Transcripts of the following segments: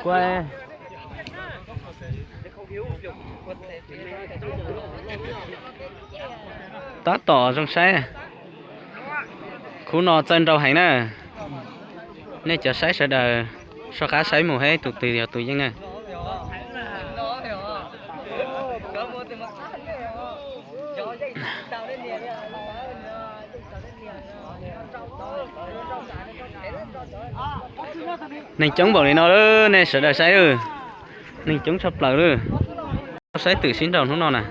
Kuv, tab tom zoo saib. Khub no txawj nrau heev na. Nej cov saib sawv daws soj qab saib mus seb tus twg yog tus yeej na. Neeg coob npaum li no lawm, nej sawv daws saib, neeg coob tshaj plaws lawm. Saib twm sib nraus hnub no na.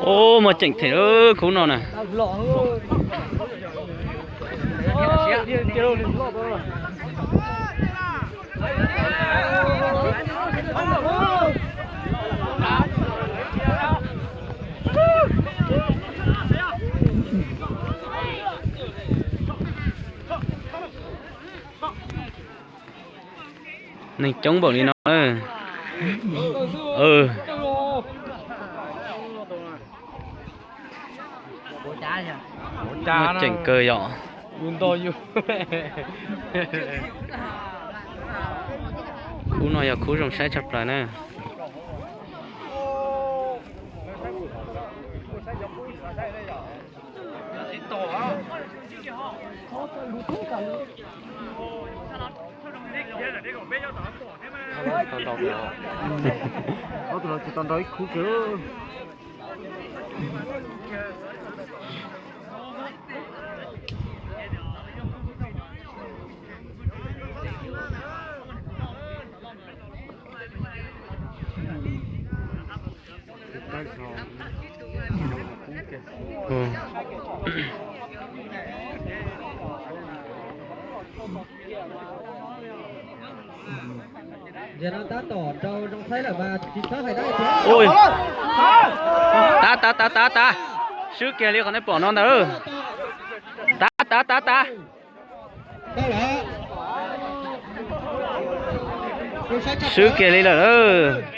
Ub, muaj ceem thiab khub no na. Neeg coob npaum li no. Muaj ceem kawg yom. Khub no yog khub zoo saib tshaj plaws na. Ob tug no tsis tau nrau ib khub kiag. Tab tab tab tab tab, swb kiag li qhov nej pom no ntag. Tab tab tab tab. Swb kiag li lawm.